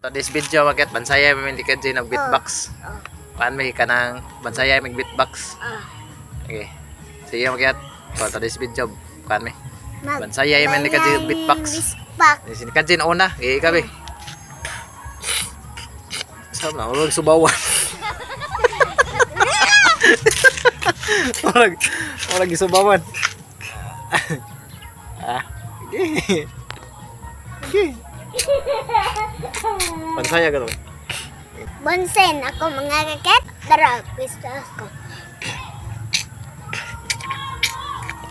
So this video maket bansaya mi ni Kajin og beatbox. Oh. Paan may kanang bansaya mig beatbox. Ah. Okay. Sige maket. So to this video paan may. Mag Bansaya man ni Kajin beatbox. Beatbox. Si Kajin una, gi ikaw be. Sa na urag subawan. Urag gisubawan. Ah. Sige. Sige. Bansaya ka to. Bonsen ako mga kaket. Dara, gusto ko.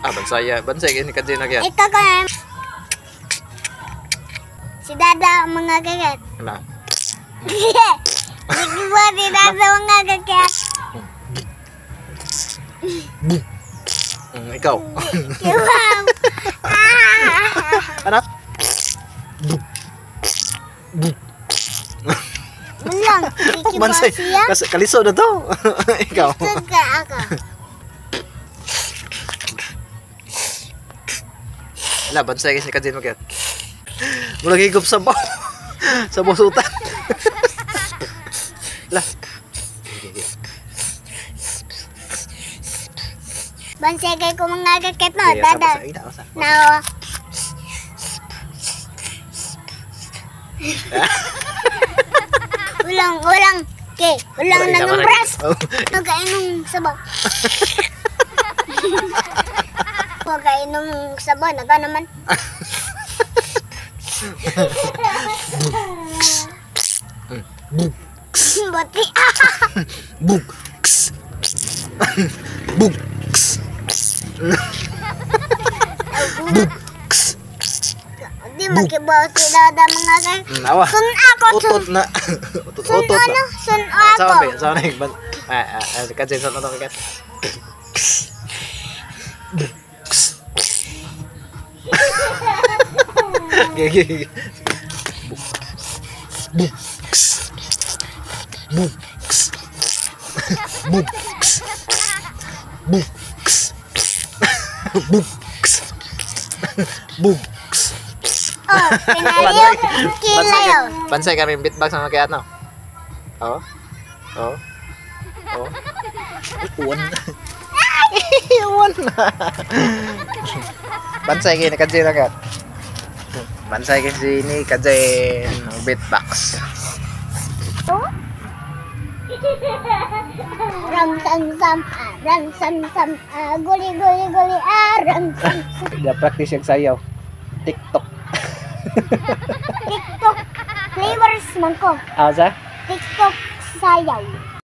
Ah, bansaya. Bansaya ni Kajin na kaya. Ikaw ko na. Si Dada ang mga kaket. Na. Hindi ba si Dada mga kaket? Ikaw. Wow. Ah. Anak. Ulang. Bansay. Siya. Kasi kaliso na to. Ikaw. Gusto ka ako. Wala, bansay kasi Kajin makyat. Murag higop sa baw. Sa busutan. Lah. Bansay kay ko mga kaket no, Sige, Dada. sa- sa- sa- Nawa. Ulang, ulang. Okay, ulang Wala, ng ina, bras. Oh. Pagkainom sabaw. Pagkainom sabaw, naga naman. Buti. Bug. Ks. Bug. Ks. Bug. Ks. Di makibaw si Dada mga kay. Awa. Sun ako, sun. Utot na. Utot, Sun utot na. ano, sun ako. Sama ba? Sama na. Ah, ah, ah, Kajin sa to kakat. Gigi gigi. Bug. Ks. Bug. Ks. Bug. Ks. Bug. Ks. Bug. Ks. Bug. Ks. Oh, pinaliw, kilayo. Bansay kami beatbox sa mga no. Oh. Oh. Oh. Uwan. Uwan. Bansay kay ni Kajin agad. Bansay kay si ni Kajin beatbox. Ram sam sam, ah, ram sam sam, ah, guli guli guli, ah, ram sam sam. Ya practice yung sayaw. TikTok. TikTok flavors man ko. Ah, sa? TikTok sayaw.